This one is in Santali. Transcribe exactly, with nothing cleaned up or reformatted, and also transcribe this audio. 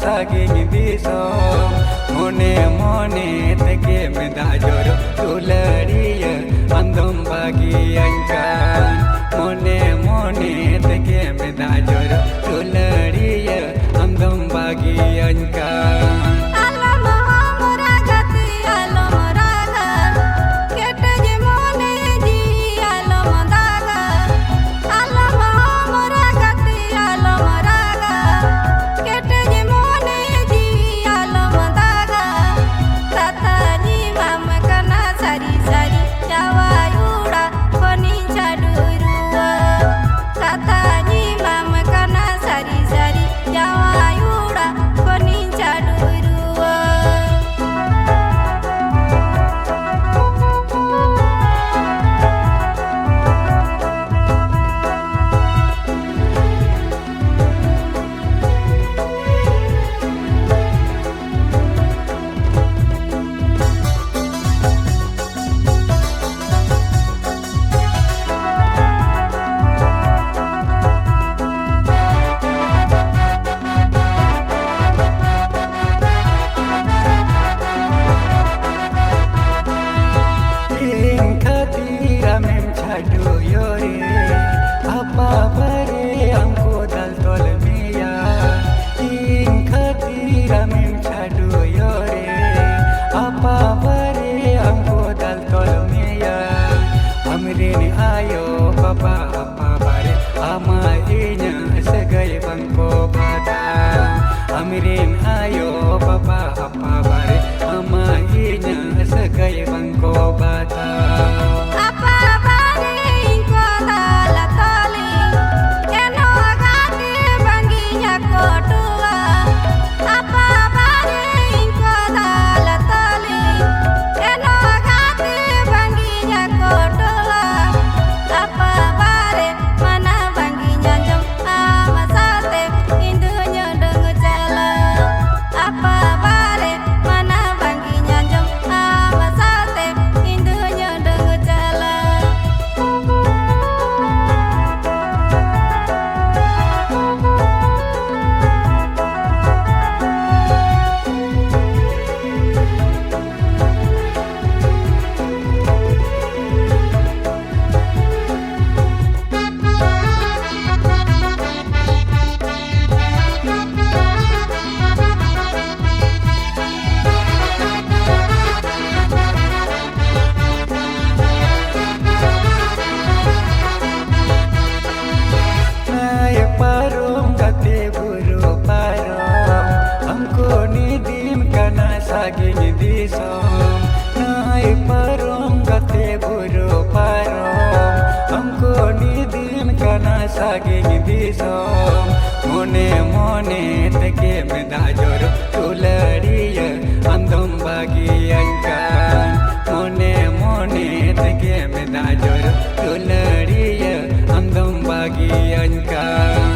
ᱥᱟᱺᱜᱤᱧ ᱫᱤᱥᱚᱢ ᱢᱚᱱᱮ ᱢᱚᱱᱮ ᱛᱮᱜᱮ ᱢᱮᱫᱟᱜ ᱡᱚᱨᱚ ᱫᱩᱞᱟᱹᱲᱤᱭᱟᱹ ᱟᱢᱫᱚᱢ ᱵᱟᱹᱜᱤᱭᱟᱹᱧ ᱠᱟᱱ᱾ ᱢᱚᱱᱮ ᱢᱚᱱᱮ ᱛᱮᱜᱮ ᱢᱮᱫᱟᱜ ᱡᱚᱨᱚ ᱫᱩᱞᱟᱹᱲᱤᱭᱟᱹ ᱟᱢᱫᱚᱢ ᱵᱟᱹᱜᱤᱭᱟᱹᱧ ᱠᱟᱱ᱾ ᱟᱞᱚᱢ ᱦᱚᱢᱚᱨᱟ ᱜᱟᱛᱮ, ᱟᱞᱚᱢ ᱨᱟᱜᱟ, ᱠᱮᱴᱮᱡ ᱢᱚᱱᱮ ᱡᱤᱣᱤ ᱟᱞᱚᱢ ᱫᱟᱜᱟ᱾ ᱟᱞᱚᱢ ᱦᱚᱢᱚᱨᱟ ᱜᱟᱛᱮ, ᱟᱞᱚᱢ ᱨᱟᱜᱟ, ᱠᱮᱴᱮᱡ ᱢᱚᱱᱮ ᱡᱤᱣᱤ ᱟᱞᱚᱢ ᱫᱟᱜᱟ᱾ ᱠᱟᱛᱷᱟᱧ ᱮᱢᱟᱢ ᱠᱟᱱᱟ ᱥᱟᱹᱨᱤ ᱥᱟᱹᱨᱤ, ᱡᱟᱶᱟᱭ ᱚᱲᱟᱜ ᱠᱷᱚᱱᱤᱧ ᱪᱷᱟᱰᱩᱭ ᱨᱩᱣᱟᱹᱲ᱾ ᱠᱟᱛᱷᱟᱧ ᱮᱢᱟᱢ ᱠᱟᱱᱟ ᱥᱟᱹᱨᱤ ᱥᱟᱹᱨᱤ, ᱡᱟᱶᱟᱭ ᱚᱲᱟᱜ ᱠᱷᱚᱱᱤᱧ ᱪᱷᱟᱰᱩᱭ ᱨᱩᱣᱟᱹᱲ᱾ ᱤᱧ ᱠᱷᱟᱹᱛᱤᱨ ᱟᱢᱮᱢ ᱪᱷᱟᱰᱩᱭᱚ ᱨᱮ, ᱟᱯᱟ ᱵᱟᱨᱮ ᱟᱢ ᱠᱚ ᱫᱟᱞ ᱛᱚᱞ ᱢᱮᱭᱟ᱾ ᱤᱧ ᱠᱷᱟᱹᱛᱤᱨ ᱟᱢᱮᱢ ᱪᱷᱟᱰᱩᱭᱚ ᱨᱮ, ᱟᱯᱟ ᱵᱟᱨᱮ ᱟᱢ ᱠᱚ ᱫᱟᱞ ᱛᱚᱞ ᱢᱮᱭᱟ᱾ ᱟᱢᱨᱮᱱ ᱟᱭᱳ ᱵᱟᱵᱟ ᱟᱯᱟ ᱵᱟᱨᱮ ᱟᱢᱟᱜ ᱤᱧᱟᱹᱜ ᱥᱟᱹᱜᱟᱹᱭ ᱵᱟᱝ ᱠᱚ ᱵᱟᱛᱟᱣ᱾ ᱟᱢᱨᱮᱱ ᱟᱭᱳ ᱵᱟᱵᱟ ᱟᱯᱟ ᱵᱟᱨᱮ ᱟᱢᱟᱜ ᱤᱧᱟᱹᱜ ᱥᱟᱹᱜᱟᱹᱭ ᱵᱟᱝ ᱠᱚ ᱵᱟᱛᱟᱣ᱾ ᱟᱯᱟ ᱵᱟᱨᱮ ᱤᱧ ᱠᱚ ᱫᱟᱞ ᱛᱚᱞᱤᱧ, ᱮᱱᱦᱚᱸ ᱜᱟᱛᱮ ᱵᱟᱝᱤᱧ ᱟᱠᱚᱴᱚᱜᱼᱟ᱾ ᱟᱯᱟ ᱵᱟᱨᱮ ᱤᱧ ᱠᱚ ᱫᱟᱞ ᱛᱚᱞᱤᱧ, ᱮᱱᱦᱚᱸ ᱜᱟᱛᱮ ᱵᱟᱝᱤᱧ ᱟᱠᱚᱴᱚᱜᱼᱟ᱾ ᱟᱯᱟ ᱵᱟᱨᱮ ᱢᱟᱱᱟ ᱵᱟᱝᱤᱧ ᱟᱸᱡᱚᱢ, ᱟᱢ ᱥᱟᱶᱛᱮ ᱤᱧ ᱫᱩᱧ ᱩᱰᱩᱝ ᱪᱟᱞᱟᱜ᱾ ᱟᱯᱟ ᱵᱟᱨᱮ ᱫᱤᱥᱚᱢ᱾ ᱱᱟᱹᱭ ᱯᱟᱨᱚᱢ ᱠᱟᱛᱮ ᱵᱩᱨᱩ ᱯᱟᱨᱚᱢ, ᱟᱢ ᱠᱚ ᱱᱤᱫᱤᱱ ᱠᱟᱱᱟ ᱥᱟᱺᱜᱤᱧ ᱫᱤᱥᱚᱢ᱾ ᱢᱚᱱᱮ ᱢᱚᱱᱮ ᱛᱮᱜᱮ ᱢᱮᱫᱟᱜ ᱡᱚᱨᱚ ᱫᱩᱞᱟᱹᱲᱤᱭᱟᱹ, ᱟᱢᱫᱚᱢ ᱵᱟᱹᱜᱤᱭᱟᱹᱧ ᱠᱟᱱ᱾ ᱢᱚᱱᱮ ᱢᱚᱱᱮ ᱛᱮᱜᱮ ᱢᱮᱫᱟᱜ ᱡᱚᱨᱚ ᱫᱩᱞᱟᱹᱲᱤᱭᱟᱹ, ᱟᱢᱫᱚᱢ ᱵᱟᱹᱜᱤᱭᱟᱹᱧ ᱠᱟᱱ᱾